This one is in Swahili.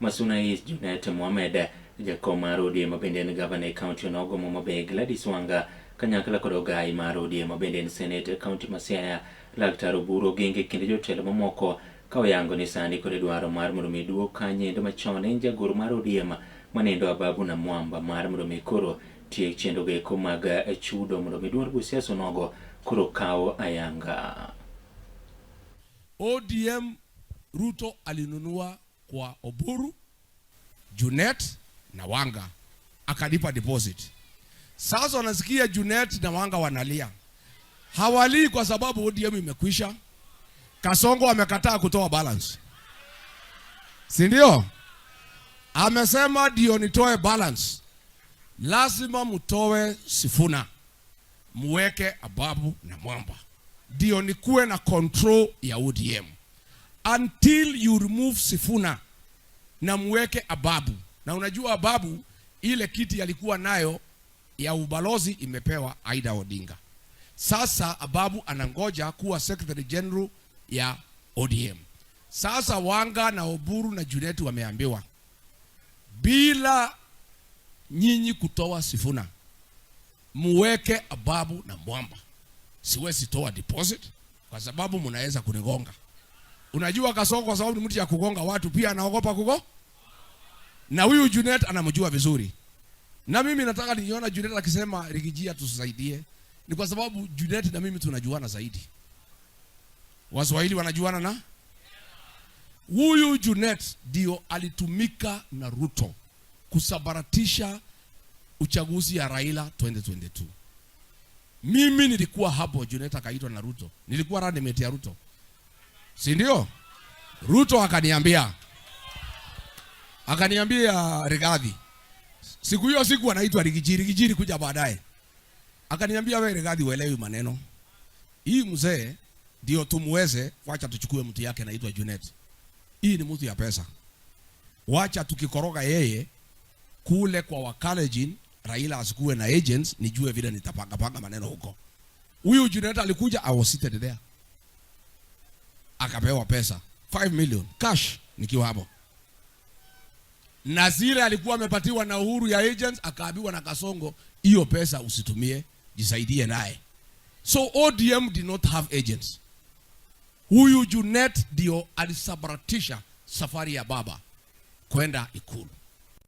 Ma Suna East Junet Mohamed, jakom mar ODM ma bende en gavana e kaunti onogo ma Homa Bay Gladys Wanga kanyakla kod ogai mar ODM ma bende en senate e kaunti ma Siaya Laktar Oburu Oginga e kind jotelo mamoko ka oyango ni sani kod dwaro mar mondo mi duok kanyendo machon en jagoro mar ODM manindo Ababu Namwamba mar mondo mi koro tiek chenro goeko mag chudo mondo mi duond buch siasa onogo koro kaw ayanga. ODM Ruto alinunua kwa Oburu, Junet na Wanga akalipa deposit. Sasa wanasikia Junet na Wanga wanalia. Hawalii kwa sababu ODM imekwisha. Kasongo amekataa kutoa balance, si ndio? Amesema ndio nitoe balance, lazima mtoe Sifuna, muweke Ababu Namwamba, ndio nikuwe na control ya ODM. Until you remove Sifuna na muweke Ababu. Na unajua Ababu ile kiti alikuwa nayo ya ubalozi imepewa Aida Odinga. Sasa Ababu anangoja kuwa Secretary General ya ODM. Sasa Wanga na Oburu na Junet wameambiwa bila nyinyi kutoa Sifuna, muweke Ababu Namwamba, siwezi toa deposit kwa sababu mnaweza kunigonga. Unajua Kasongo kwa sababu ni mtu ya kugonga watu, pia anaogopa kugo. Na huyu Junet anamjua vizuri. Na mimi nataka niona Junet akisema Riggy G tusaidie, ni kwa sababu Junet na mimi tunajuana zaidi. Waswahili wanajuana na huyu Junet ndio alitumika na Ruto kusambaratisha uchaguzi ya Raila 2022. Mimi nilikuwa hapo, Junet akaitwa na Ruto. Nilikuwa running mate ya Ruto, si ndio? Ruto akaniambia Rigathi, siku hiyo siku anaitwa Riggy G, Riggy G kuja baadaye. Akaniambia, wewe Rigathi, uelewi maneno hii, mzee ndio tumuweze, wacha tuchukue mtu yake anaitwa Junet. Hii ni mtu ya pesa, wacha tukikoroga yeye kule kwa Wakalenjin, Raila asikuwe na agents, nijue vile nitapanga panga maneno huko. Huyu Junet alikuja, I was seated there, akapewa pesa 5 million cash nikiwa hapo, na zile alikuwa amepatiwa na Uhuru ya agents, akaambiwa na Kasongo, hiyo pesa usitumie, jisaidie naye. So ODM did not have agents. Huyu Junet ndio alisambaratisha safari ya baba kwenda Ikulu.